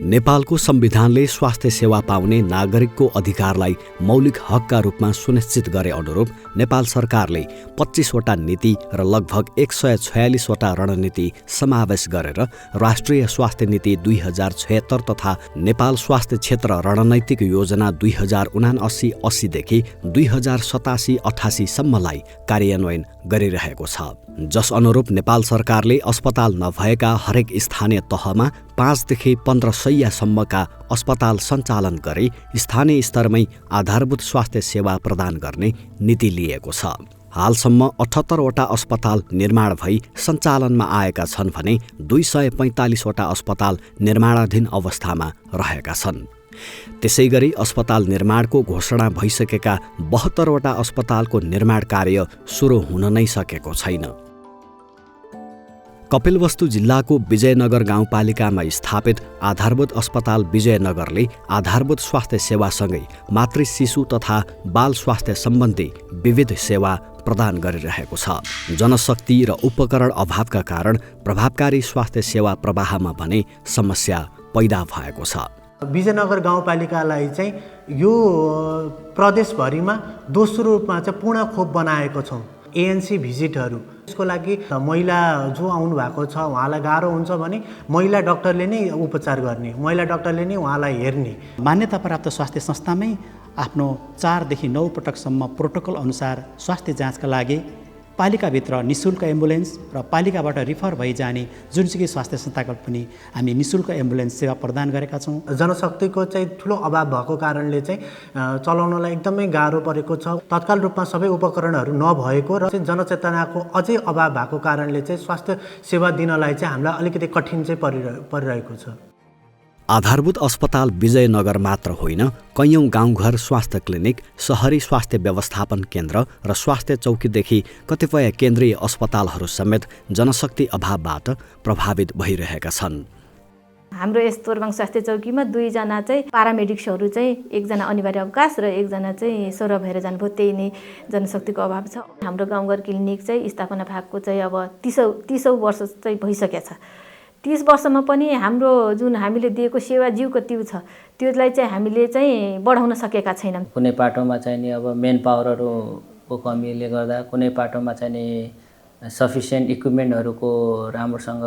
नेपालको संविधानले स्वास्थ्य सेवा पाउने नागरिकको अधिकारलाई मौलिक हकका रूपमा सुनिश्चित गरे अनुरूप नेपाल सरकारले 25वटा नीति र लगभग 146वटा रणनीति समावेश गरेर राष्ट्रिय स्वास्थ्य नीति 2076 तथा नेपाल स्वास्थ्य क्षेत्र रणनैतिक योजना 2079-80 देखि 2087-88 सम्मलाई कार्यान्वयन गरिरहेको छ। जस अनुरूप नेपाल सरकारले अस्पताल नभएका हरेक स्थानीय तहमा 5 देखि 15 शय्यासम्मका अस्पताल सञ्चालन गरी स्थानीय स्तरमै आधारभूत स्वास्थ्य सेवा प्रदान गर्ने नीति लिएको छ। हालसम्म 78वटा अस्पताल निर्माण भई सञ्चालनमा आएका छन् भने 245वटा अस्पताल निर्माणाधीन अवस्थामा रहेका छन्। त्यसैगरी अस्पताल निर्माणको घोषणा भइसकेका 72वटा अस्पतालको निर्माण कार्य सुरु हुन नै सकेको छैन। कपिलवस्तु जिल्लाको विजयनगर गाउँपालिकामा स्थापित आधारभूत अस्पताल विजयनगरले आधारभूत स्वास्थ्य सेवासँगै मातृ शिशु तथा बाल स्वास्थ्य सम्बन्धी विविध सेवा प्रदान गरिरहेको छ। जनशक्ति र उपकरण अभावका कारण प्रभावकारी स्वास्थ्य सेवा प्रवाहमा भने समस्या पैदा भएको छ। विजयनगर गाउँपालिकालाई चाहिँ यो प्रदेशभरिमा दोस्रो रूपमा चाहिँ पूर्ण खोप बनाएको छौँ। एएनसी भिजिटहरू यसको लागि महिला जो आउनु भएको छ उहाँलाई गाह्रो हुन्छ भने महिला डाक्टरले नै उपचार गर्ने, महिला डाक्टरले नै उहाँलाई हेर्ने। मान्यता प्राप्त स्वास्थ्य संस्थामै आफ्नो 4 देखि 9 पटकसम्म प्रोटोकल अनुसार स्वास्थ्य जाँचका लागि पालिकाभित्र निःशुल्क एम्बुलेन्स र पालिकाबाट रिफर भई जाने जुनसुकै स्वास्थ्य संस्थाको पनि हामी निःशुल्क एम्बुलेन्स सेवा प्रदान गरेका छौँ। जनशक्तिको चाहिँ ठुलो अभाव भएको कारणले चाहिँ चलाउनलाई एकदमै गाह्रो परेको छ। तत्काल रूपमा सबै उपकरणहरू नभएको र जनचेतनाको अझै अभाव भएको कारणले चाहिँ स्वास्थ्य सेवा दिनलाई चाहिँ हामीलाई अलिकति कठिन चाहिँ परिरहेको छ। आधारभूत अस्पताल विजयनगर मात्र होइन, कैयौं गाउँघर स्वास्थ्य क्लिनिक, शहरी स्वास्थ्य व्यवस्थापन केन्द्र र स्वास्थ्य चौकीदेखि कतिपय केन्द्रीय अस्पतालहरू समेत जनशक्ति अभावबाट प्रभावित भइरहेका छन्। हाम्रो यस तोरबाङ स्वास्थ्य चौकीमा 2 जना चाहिँ पारामेडिक्सहरू चाहिँ 1 जना अनिवार्य अवकाश र 1 जना चाहिँ सोह्र भएर जानुभयो। त्यही नै जनशक्तिको अभाव छ। हाम्रो गाउँघर क्लिनिक चाहिँ स्थापना भएको चाहिँ अब 30 वर्ष चाहिँ भइसकेको छ। 30 वर्षमा पनि हाम्रो जुन हामीले दिएको सेवा जिउको त्यो छ, त्यसलाई चाहिँ हामीले चाहिँ बढाउन सकेका छैनौँ। कुनै पाटोमा चाहिँ नि अब मेन पावरहरूको कमीले गर्दा, कुनै पाटोमा चाहिँ नि सफिसियन्ट इक्विपमेन्टहरूको राम्रोसँग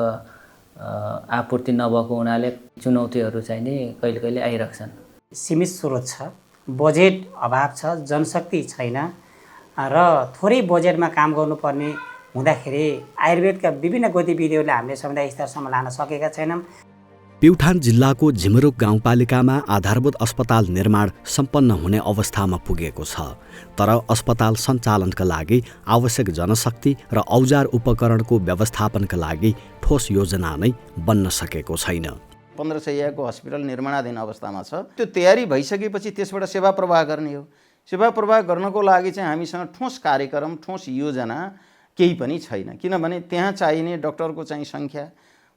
आपूर्ति नभएको हुनाले चुनौतीहरू चाहिँ नि कहिले आइरहेछन्। सीमित स्रोत छ, बजेट अभाव छ, जनशक्ति छैन र थोरै बजेटमा काम गर्नुपर्ने हुँदाखेरि आयुर्वेदका विभिन्न गतिविधिहरूले हामीले समुदाय स्तरसम्म लान सकेका छैनौँ। प्युठान जिल्लाको झिमरुक गाउँपालिकामा आधारभूत अस्पताल निर्माण सम्पन्न हुने अवस्थामा पुगेको छ, तर अस्पताल सञ्चालनका लागि आवश्यक जनशक्ति र औजार उपकरणको व्यवस्थापनका लागि ठोस योजना नै बन्न सकेको छैन। 15 शय्याको हस्पिटल निर्माणाधीन अवस्थामा छ। त्यो तयारी भइसकेपछि त्यसबाट सेवा प्रवाह गर्ने हो। सेवा प्रवाह गर्नको लागि चाहिँ हामीसँग ठोस कार्यक्रम, ठोस योजना केही पनि छैन। किनभने त्यहाँ चाहिने डाक्टरको चाहिँ सङ्ख्या,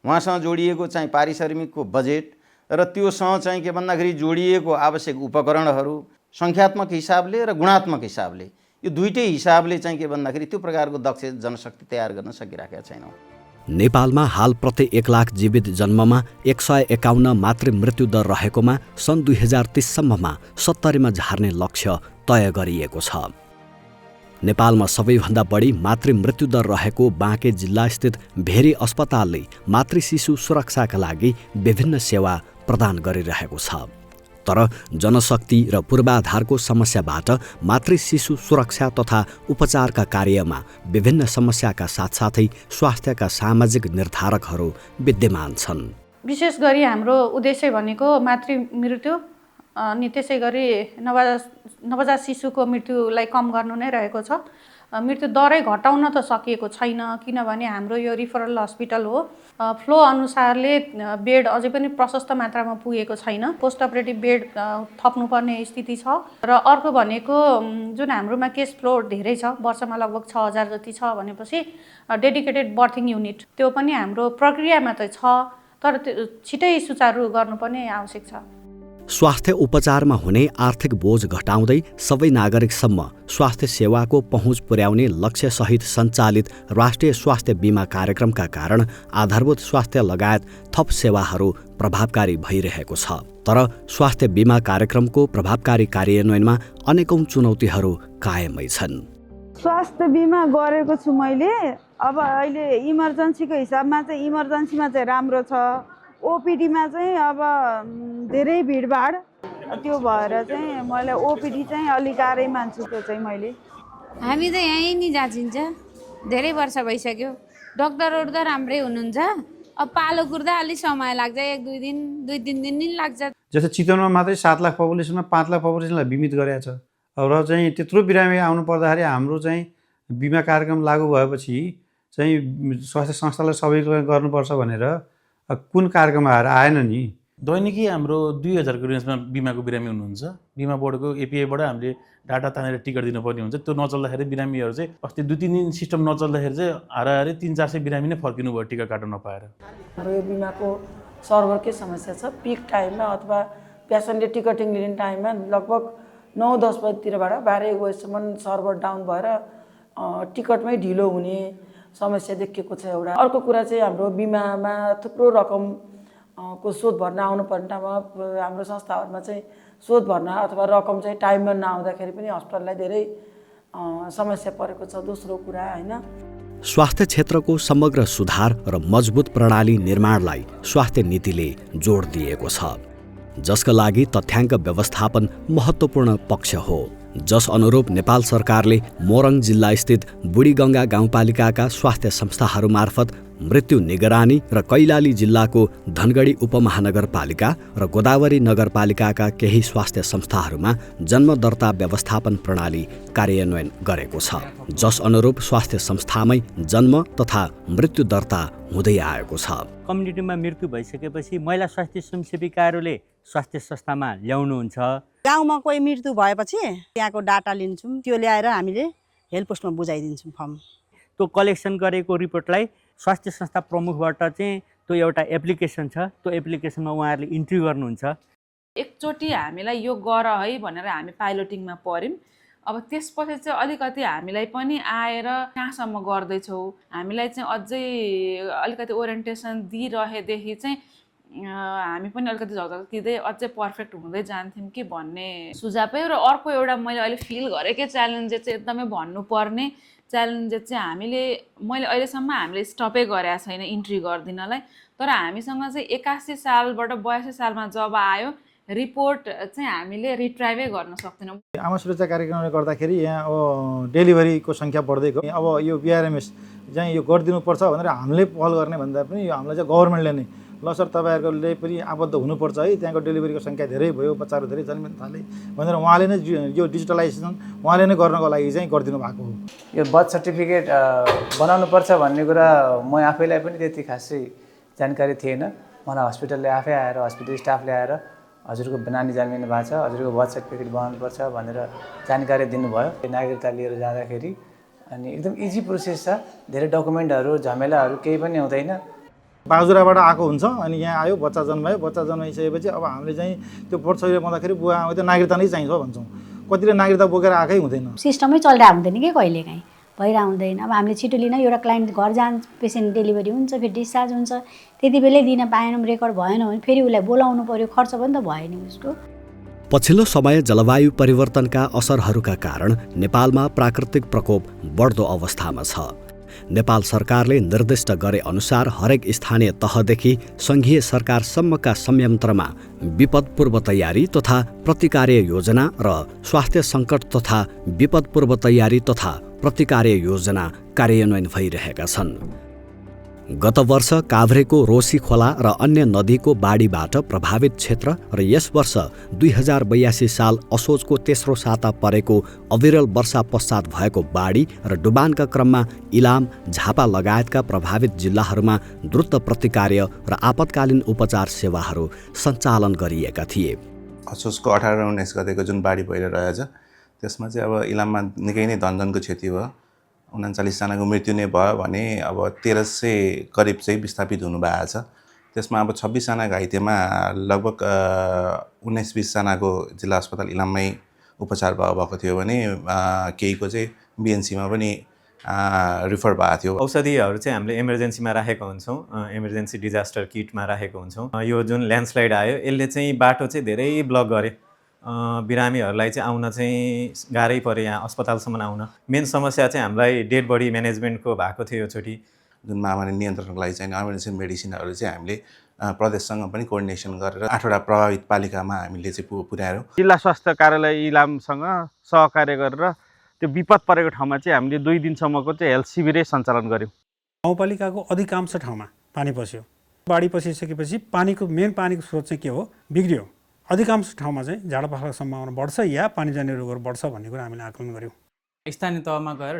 उहाँसँग जोडिएको चाहिँ पारिश्रमिकको बजेट र त्योसँग चाहिँ के भन्दाखेरि जोडिएको आवश्यक उपकरणहरू सङ्ख्यात्मक हिसाबले र गुणात्मक हिसाबले, यो दुईटै हिसाबले चाहिँ के भन्दाखेरि त्यो प्रकारको दक्ष जनशक्ति तयार गर्न सकिरहेका छैनौँ। नेपालमा हाल प्रति 1 लाख जीवित जन्ममा 151 मातृ मृत्यु दर रहेकोमा सन् 2030 सम्ममा 70मा झार्ने लक्ष्य तय गरिएको छ। नेपालमा सबैभन्दा बढी मातृ मृत्यु दर रहेको बाँके जिल्लास्थित भेरी अस्पतालले मातृ शिशु सुरक्षाका लागि विभिन्न सेवा प्रदान गरिरहेको छ। तर जनशक्ति र पूर्वाधारको समस्याबाट मातृ शिशु सुरक्षा तथा उपचारका कार्यमा विभिन्न समस्याका साथसाथै स्वास्थ्यका सामाजिक निर्धारकहरू विद्यमान छन्। विशेष गरी हाम्रो उद्देश्य भनेको मातृ मृत्यु अनि त्यसै गरी नवजात शिशुको मृत्युलाई कम गर्नु नै रहेको छ। मृत्यु दरै घटाउन त सकिएको छैन, किनभने हाम्रो यो रिफरल हस्पिटल हो। फ्लो अनुसारले बेड अझै पनि प्रशस्त मात्रामा पुगेको छैन। पोस्ट अपरेटिभ बेड थप्नुपर्ने स्थिति छ। र अर्को भनेको जुन हाम्रोमा केस फ्लो धेरै छ, वर्षमा लगभग 6000 जति छ भनेपछि डेडिकेटेड बर्थिङ युनिट त्यो पनि हाम्रो प्रक्रियामा त छ, तर छिटै सुचारू गर्नुपर्ने आवश्यक छ। स्वास्थ्य उपचारमा हुने आर्थिक बोझ घटाउँदै सबै नागरिकसम्म स्वास्थ्य सेवाको पहुँच पुर्याउने लक्ष्यसहित सञ्चालित राष्ट्रिय स्वास्थ्य बीमा कार्यक्रमका कारण आधारभूत स्वास्थ्य लगायत थप सेवाहरू प्रभावकारी भइरहेको छ। तर स्वास्थ्य बीमा कार्यक्रमको प्रभावकारी कार्यान्वयनमा अनेकौं चुनौतीहरू कायमै छन्। स्वास्थ्य बिमा गरेको छु मैले। अब अहिले इमर्जेन्सीको हिसाबमा चाहिँ इमर्जेन्सीमा चाहिँ राम्रो छ। ओपिडीमा चाहिँ अब धेरै भिडभाड, त्यो भएर चाहिँ मैले ओपिडी चाहिँ अलिक गाह्रै मान्छु। त्यो चाहिँ मैले हामी त यहीँ नि जाँचिन्छ, धेरै वर्ष भइसक्यो। डक्टरहरू त राम्रै हुनुहुन्छ। अब पालो कुर्दा अलिक समय लाग्छ, 1-2 दिन नि लाग्छ। जस्तै चितवनमा मात्रै 7 लाख पपुलेसनमा 5 लाख पपुलेसनलाई बिमित गरेको छ। र चाहिँ त्यत्रो बिरामी आउनु पर्दाखेरि हाम्रो चाहिँ बिमा कार्यक्रम लागू भएपछि चाहिँ स्वास्थ्य संस्थालाई सबैकरण गर्नुपर्छ भनेर कुन कार्यक्रम आएन नि। दैनिकी हाम्रो 2000को रेन्जमा बिमाको बिरामी हुनुहुन्छ। बिमा बोर्डको एपिआईबाट हामीले डाटा तानेर टिकट दिनुपर्ने हुन्छ। त्यो नचल्दाखेरि बिरामीहरू चाहिँ अस्ति 2-3 दिन सिस्टम नचल्दाखेरि चाहिँ हाराहारी 300-400 बिरामी नै फर्किनु भयो टिकट काट्न नपाएर। हाम्रो यो बिमाको सर्भरकै समस्या छ। पिक टाइममा अथवा पेसेन्टले टिकटिङ लिने टाइममा लगभग 9-10 बजीतिरबाट 12-1 बजीसम्म सर्भर डाउन भएर टिकटमै ढिलो हुने समस्या देखिएको छ एउटा। अर्को कुरा चाहिँ हाम्रो बिमामा थुप्रो रकम को शोध भर्ना आउनुपर्ने ठाउँमा हाम्रो संस्थाहरूमा चाहिँ शोध भर्ना अथवा रकम चाहिँ टाइममा नआउँदाखेरि पनि हस्पिटललाई धेरै समस्या परेको छ। दोस्रो कुरा हैन, स्वास्थ्य क्षेत्रको समग्र सुधार र मजबुत प्रणाली निर्माणलाई स्वास्थ्य नीतिले जोड दिएको छ, जसका लागि तथ्याङ्क व्यवस्थापन महत्त्वपूर्ण पक्ष हो। जस अनुरूप नेपाल सरकारले मोरङ जिल्लास्थित बुढीगङ्गा गाउँपालिकाका स्वास्थ्य संस्थाहरू मार्फत मृत्यु निगरानी र कैलाली जिल्लाको धनगढी उपमहानगरपालिका र गोदावरी नगरपालिकाका केही स्वास्थ्य संस्थाहरूमा जन्म दर्ता व्यवस्थापन प्रणाली कार्यान्वयन गरेको छ। जस अनुरूप स्वास्थ्य संस्थामै जन्म तथा मृत्यु दर्ता हुँदै आएको छ। कम्युनिटीमा मृत्यु भइसकेपछि महिला स्वास्थ्य स्वयंसेविकाहरूले स्वास्थ्य संस्थामा ल्याउनुहुन्छ। गाउँमा कोही मृत्यु भएपछि त्यहाँको डाटा लिन्छौँ, त्यो ल्याएर हामीले हेल्थ पोस्टमा बुझाइदिन्छौँ फर्म। त्यो कलेक्सन गरेको रिपोर्टलाई स्वास्थ्य संस्था प्रमुखबाट चाहिँ त्यो एउटा एप्लिकेसन छ, त्यो एप्लिकेसनमा उहाँहरूले इन्ट्री गर्नुहुन्छ। एकचोटि हामीलाई यो गर है भनेर हामी पाइलोटिङमा पर्यौँ। अब त्यसपछि चाहिँ अलिकति हामीलाई पनि आएर कहाँसम्म गर्दैछौ, हामीलाई चाहिँ अझै अलिकति ओरिएन्टेसन दिइरहेदेखि चाहिँ हामी पनि अलिकति झकझकिँदै अझै पर्फेक्ट हुँदै जान्थ्यौँ कि भन्ने सुझाव र अर्को एउटा मैले अहिले फिल गरेकै च्यालेन्जेस चाहिँ एकदमै भन्नुपर्ने च्यालेन्जेस चाहिँ मैले अहिलेसम्म हामीले स्टपै गरेका छैन इन्ट्री गरिदिनलाई। तर हामीसँग चाहिँ 81 सालबाट 82 सालमा जब आयो रिपोर्ट चाहिँ हामीले रिट्राइभै गर्न सक्दैनौँ। आमा सुरक्षा कार्यक्रमले गर्दाखेरि यहाँ अब डेलिभरीको सङ्ख्या बढ्दै गयो। अब यो बिआरएमएस चाहिँ यो गरिदिनुपर्छ भनेर हामीले पहल गर्ने भन्दा पनि यो हामीलाई चाहिँ गभर्मेन्टले नै ल सर तपाईँहरूले पनि आबद्ध हुनुपर्छ है, त्यहाँको डेलिभरीको सङ्ख्या धेरै भयो, बच्चाहरू धेरै जन्मिन थाले भनेर उहाँले नै यो डिजिटलाइजेसन उहाँले नै गर्नको लागि चाहिँ गरिदिनु भएको हो। यो बर्थ सर्टिफिकेट बनाउनुपर्छ भन्ने कुरा म आफैलाई पनि त्यति खासै जानकारी थिएन। मलाई हस्पिटलले आफै आएर हस्पिटल स्टाफले आएर हजुरको नानी जन्मिनु भएको छ, हजुरको बर्थ सर्टिफिकेट बनाउनुपर्छ भनेर जानकारी दिनुभयो। नागरिकता लिएर जाँदाखेरि अनि एकदम इजी प्रोसेस छ, धेरै डकुमेन्टहरू झमेलाहरू केही पनि हुँदैन। बाजुराबाट आएको हुन्छ अनि यहाँ आयो, बच्चा जन्मायो, बच्चा जन्माइसकेपछि अब हामीले चाहिँ त्यो बर्थ सर्टिफिकेट बनाउँदाखेरि बुवा आउँदै नागरिकता नै चाहिन्छ भन्छौँ। कतिले नागरिकता बोकेर आएकै हुँदैन, सिस्टमै चलिरहेको हुँदैन कि कहिलेकाहीँ भइरहेको हुँदैन। अब हामीले छिटो लिन एउटा क्लाइन्ट घर जान्छ, पेसेन्ट डेलिभरी हुन्छ, फेरि डिस्चार्ज हुन्छ, त्यति बेलै दिन पाएनौँ, रेकर्ड भएन भने फेरि उसलाई बोलाउनु पर्यो, खर्च पनि त भयो नि उसको। पछिल्लो समय जलवायु परिवर्तनका असरहरूका कारण नेपालमा प्राकृतिक प्रकोप बढ्दो अवस्थामा छ। नेपाल सरकारले निर्दिष्ट गरे अनुसार हरेक स्थानीय तहदेखि सङ्घीय सरकारसम्मका संयन्त्रमा विपद पूर्व तयारी तथा प्रतिकार्य योजना र स्वास्थ्य सङ्कट तथा विपद पूर्व तयारी तथा प्रतिकार्य योजना कार्यान्वयन भइरहेका छन्। गत वर्ष काभ्रेको रोसी खोला र अन्य नदीको बाढीबाट प्रभावित क्षेत्र र यस वर्ष 2082 साल असोजको तेस्रो साता परेको अविरल वर्षा पश्चात भएको बाढी र डुबानका क्रममा इलाम, झापा लगायतका प्रभावित जिल्लाहरूमा द्रुत प्रतिकार्य र आपतकालीन उपचार सेवाहरू सञ्चालन गरिएका थिए। असोजको 18 र 19 गतेको जुन बाढी भइरहेछ त्यसमा चाहिँ अब इलाममा निकै नै धनजनको क्षति भयो। 39 जनाको मृत्यु नै भयो भने अब 1300 करिब चाहिँ विस्थापित हुनुभएको छ। त्यसमा अब 26जना घाइतेमा लगभग 19-20 जनाको जिल्ला अस्पताल इलाममै उपचार भएको थियो भने केहीको चाहिँ बिएनसीमा पनि रिफर भएको थियो। औषधिहरू चाहिँ हामीले इमर्जेन्सीमा राखेको हुन्छौँ, इमर्जेन्सी डिजास्टर किटमा राखेको हुन्छौँ। यो जुन ल्यान्डस्लाइड आयो यसले चाहिँ बाटो चाहिँ धेरै ब्लक गर्यो, बिरामीहरूलाई चाहिँ आउन चाहिँ गाह्रै पऱ्यो यहाँ अस्पतालसम्म आउन। मेन समस्या चाहिँ हामीलाई डेड बडी म्यानेजमेन्टको भएको थियो योचोटि। जुन महामारी नियन्त्रणको लागि चाहिँ इमर्जेन्सी मेडिसिनहरू चाहिँ हामीले प्रदेशसँग पनि कोअर्डिनेसन गरेर 8वटा प्रभावित पालिकामा हामीले चाहिँ पुर्यायौँ। जिल्ला स्वास्थ्य कार्यालय इलामसँग सहकार्य गरेर त्यो विपद परेको ठाउँमा चाहिँ हामीले 2 दिनसम्मको चाहिँ हेल्थ शिविरै सञ्चालन गऱ्यौँ। गाउँपालिकाको अधिकांश ठाउँमा पानी पस्यो। बाढी पसिसकेपछि मेन पानीको स्रोत चाहिँ के हो, बिग्रियो। अधिकांश ठाउँमा चाहिँ झाडापाखाको सम्भावना बढ्छ या पानीजन्य रोगहरू बढ्छ भन्ने कुरा हामीले आकलन गऱ्यौँ। स्थानीय तहमा गएर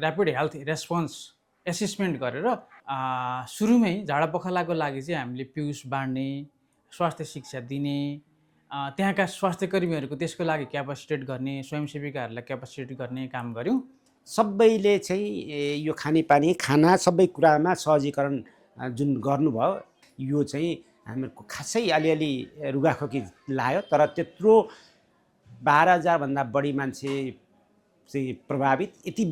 ऱ्यापिड हेल्थ रेस्पोन्स एसेसमेन्ट गरेर सुरुमै झाडापखालाको लागि चाहिँ हामीले पिउस बाँड्ने, स्वास्थ्य शिक्षा दिने, त्यहाँका स्वास्थ्य कर्मीहरूको त्यसको लागि क्यापासिटेट गर्ने, स्वयंसेविकाहरूलाई क्यापासिटेट गर्ने काम गऱ्यौँ। सबैले चाहिँ यो खानेपानी खाना सबै कुरामा सहजीकरण जुन गर्नुभयो, यो चाहिँ हामीहरूको खासै अलिअलि रुगाखोकी लाग्यो। तर त्यत्रो 12,000 भन्दा बढी मान्छे चाहिँ प्रभावित यति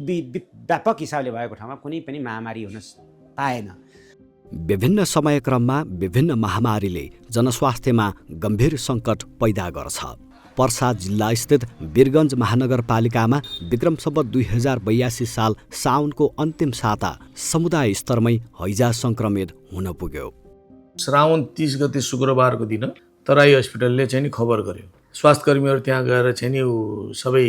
व्यापक हिसाबले भएको ठाउँमा कुनै पनि महामारी हुन पाएन। विभिन्न समयक्रममा विभिन्न महामारीले जनस्वास्थ्यमा गम्भीर सङ्कट पैदा गर्छ। पर्सा जिल्लास्थित वीरगञ्ज महानगरपालिकामा विक्रम सम्वत 2082 साल साउनको अन्तिम साता समुदाय स्तरमै हैजा सङ्क्रमित हुन पुग्यो। श्रावण 30 गते शुक्रबारको दिन तराई हस्पिटलले चाहिँ नि खबर गर्यो। स्वास्थ्यकर्मीहरू त्यहाँ गएर चाहिँ नि सबै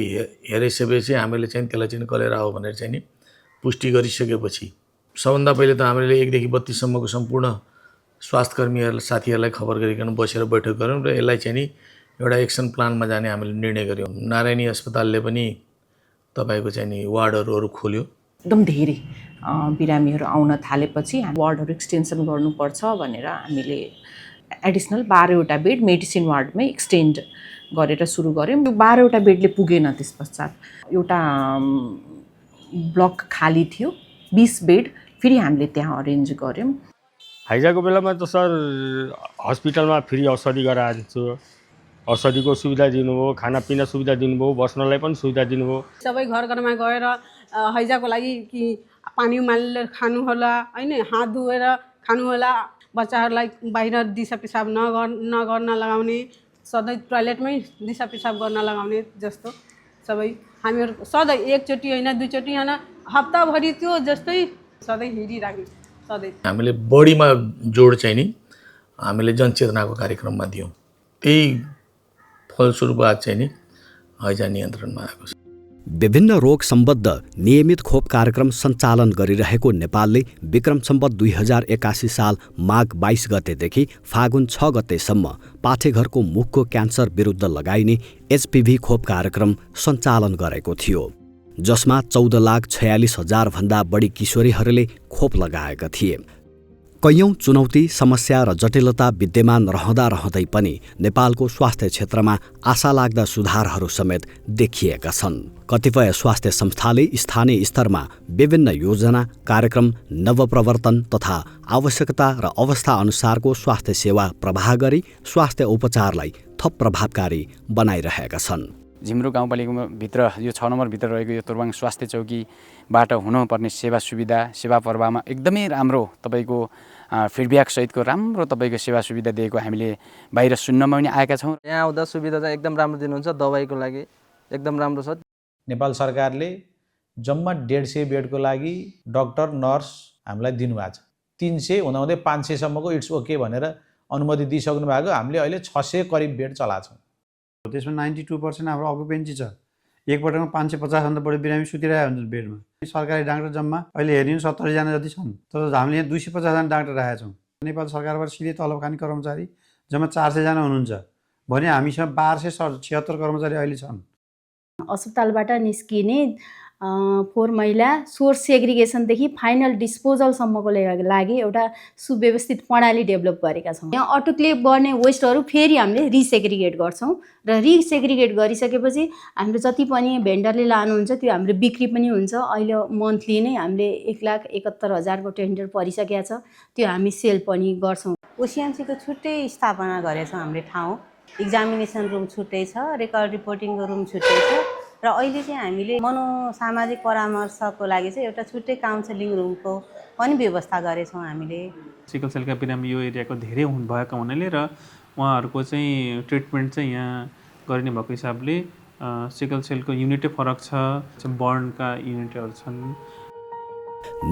हेरेसेपछि हामीले चाहिँ त्यसलाई चाहिँ कलेरा हो भनेर चाहिँ नि पुष्टि गरिसकेपछि सबभन्दा पहिले त हामीले 1 देखि 32 सम्मको सम्पूर्ण स्वास्थ्यकर्मीहरूलाई साथीहरूलाई खबर गरिकन बसेर बैठक गऱ्यौँ र यसलाई चाहिँ नि एउटा एक्सन प्लानमा जाने हामीले निर्णय गऱ्यौँ। नारायणी अस्पतालले पनि तपाईँको चाहिँ नि वार्डहरू खोल्यो। एकदम धेरै बिरामीहरू आउन थालेपछि वार्डहरू एक्सटेन्सन गर्नुपर्छ भनेर हामीले एडिसनल 12वटा बेड मेडिसिन वार्डमै एक्सटेन्ड गरेर सुरु गऱ्यौँ। यो 12वटा बेडले पुगेन। त्यस पश्चात एउटा ब्लक खाली थियो, 20 बेड फेरि हामीले त्यहाँ अरेन्ज गऱ्यौँ। हैजाको बेलामा त सर हस्पिटलमा फ्री औषधि गराइदिन्छु, औषधिको सुविधा दिनुभयो, खानापिना सुविधा दिनुभयो, बस्नलाई पनि सुविधा दिनुभयो। सबै घर घरमा गएर हैजाको लागि कि पानी उमालेर खानु होला हैन, हात धोएर खानु होला, बच्चाहरूलाई बाहिर दिसा पिसाब नगर्न लगाउने, सधैँ टोयलेटमै दिसा पिसाब गर्न लगाउने जस्तो सबै हामीहरू सधैँ एकचोटि होइन 2 चोटि होइन हप्ताभरि त्यो जस्तै सधैँ हेरिराख्ने। सधैँ हामीले बढीमा जोड चाहिँ नि हामीले जनचेतनाको कार्यक्रममा दियौँ। त्यही फलस्वरूप आज चाहिँ नि हैजा नियन्त्रणमा आएको छ। विभिन्न रोग सम्बद्ध नियमित खोप कार्यक्रम सञ्चालन गरिरहेको नेपालले विक्रम सम्वत 2081 साल माघ 22 गतेदेखि फागुन 6 गतेसम्म पाठेघरको मुखको क्यान्सर विरुद्ध लगाइने एचपीभी खोप कार्यक्रम सञ्चालन गरेको थियो, जसमा 14,46,000 भन्दा बढी किशोरीहरूले खोप लगाएका थिए। कैयौं चुनौती, समस्या र जटिलता विद्यमान रहँदै पनि नेपालको स्वास्थ्य क्षेत्रमा आशालाग्दा सुधारहरू समेत देखिएका छन्। कतिपय स्वास्थ्य संस्थाले स्थानीय स्तरमा विभिन्न योजना, कार्यक्रम, नवप्रवर्तन तथा आवश्यकता र अवस्था अनुसारको स्वास्थ्य सेवा प्रवाह गरी स्वास्थ्य उपचारलाई थप प्रभावकारी बनाइरहेका छन्। झिम्रो गाउँपालिकामा भित्र यो 6 नम्बरभित्र रहेको यो तोरबाङ स्वास्थ्य चौकीबाट हुनुपर्ने सेवा सुविधा, सेवा प्रवाहमा एकदमै राम्रो तपाईँको फिडब्याक सहितको राम्रो तपाईँको सेवा सुविधा दिएको हामीले बाहिर सुन्नमा पनि आएका छौँ। यहाँ आउँदा सुविधा चाहिँ एकदम राम्रो दिनुहुन्छ, दबाईको लागि एकदम राम्रो छ। नेपाल सरकारले जम्मा 150 बेडको लागि डाक्टर नर्स हामीलाई दिनुभएको छ। 300 हुँदाहुँदै 500 सम्मको इट्स ओके भनेर अनुमति दिइसक्नु भएको। हामीले अहिले 600 करिब बेड चलाएको छौँ। त्यसमा 92% हाम्रो अकुपेन्सी छ। एकपटकमा 550 भन्दा बढी बिरामी सुतिरहेको हुन्छ बेडमा। सरकारी डाक्टर जम्मा अहिले हेर्नु 70 जना जति छन्, तर हामीले यहाँ 250 जना डाक्टर राखेका छौँ। नेपाल सरकारबाट सिधै तलब खाने कर्मचारी जम्मा 400 जना हुनुहुन्छ भने हामीसँग 1276 कर्मचारी अहिले छन्। अस्पतालबाट निस्किने फोहोर मैला सोर्स सेग्रिगेसनदेखि फाइनल डिस्पोजलसम्मको लागि एउटा सुव्यवस्थित प्रणाली डेभलप गरेका छौँ। यहाँ अटोक्लेभ गर्ने वेस्टहरू फेरि हामीले रिसेग्रिगेट गर्छौँ र रिसेग्रिगेट गरिसकेपछि हाम्रो जति पनि भेन्डरले लानुहुन्छ त्यो हाम्रो बिक्री पनि हुन्छ। अहिले मन्थली नै हामीले 1,71,000 को टेन्डर परिसकेको छ, त्यो हामी सेल पनि गर्छौँ। ओसिएमसीको छुट्टै स्थापना गरेछौँ हामीले ठाउँ, एक्जामिनेसन रुम छुट्टै छ, रेकर्ड रिपोर्टिङको रुम छुट्टै छ र अहिले चाहिँ हामीले मनोसामाजिक परामर्शको लागि चाहिँ एउटा छुट्टै काउन्सिलिङ रुमको पनि व्यवस्था गरेछौँ हामीले। सिकल सेलका बिरामी यो एरियाको धेरै भएको हुनाले र उहाँहरूको चाहिँ ट्रिटमेन्ट चाहिँ यहाँ गरिने भएको हिसाबले सिकल सेलको युनिटै फरक छ, बर्नका युनिटहरू छन्।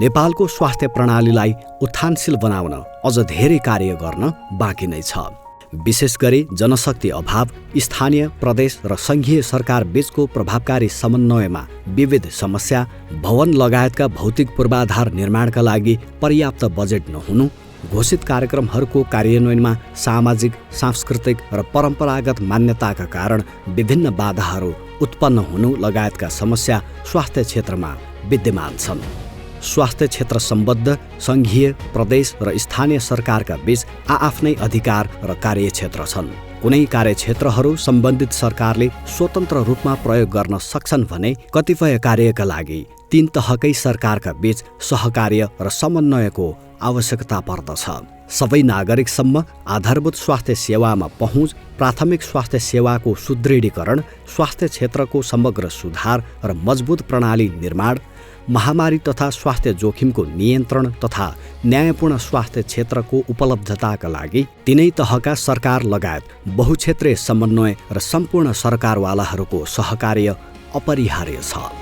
नेपालको स्वास्थ्य प्रणालीलाई उत्थानशील बनाउन अझ धेरै कार्य गर्न बाँकी नै छ। विशेष गरी जनशक्ति अभाव, स्थानीय, प्रदेश र सङ्घीय सरकार बीचको प्रभावकारी समन्वयमा विविध समस्या, भवन लगायतका भौतिक पूर्वाधार निर्माणका लागि पर्याप्त बजेट नहुनु, घोषित कार्यक्रमहरूको कार्यान्वयनमा सामाजिक, सांस्कृतिक र परम्परागत मान्यताका कारण विभिन्न बाधाहरू उत्पन्न हुनु लगायतका समस्या स्वास्थ्य क्षेत्रमा विद्यमान छन्। स्वास्थ्य क्षेत्र सम्बद्ध सङ्घीय, प्रदेश र स्थानीय सरकारका बीच आआफ्नै अधिकार र कार्यक्षेत्र छन्। कुनै कार्यक्षेत्रहरू सम्बन्धित सरकारले स्वतन्त्र रूपमा प्रयोग गर्न सक्छन् भने कतिपय कार्यका लागि तीन तहकै सरकारका बीच सहकार्य र समन्वयको आवश्यकता पर्दछ। सबै नागरिकसम्म आधारभूत स्वास्थ्य सेवामा पहुँच, प्राथमिक स्वास्थ्य सेवाको सुदृढीकरण, स्वास्थ्य क्षेत्रको समग्र सुधार र मजबुत प्रणाली निर्माण, महामारी तथा स्वास्थ्य जोखिमको नियन्त्रण तथा न्यायपूर्ण स्वास्थ्य क्षेत्रको उपलब्धताका लागि तीनै तहका सरकार लगायत बहुक्षेत्रीय समन्वय र सम्पूर्ण सरकारवालाहरूको सहकार्य अपरिहार्य छ।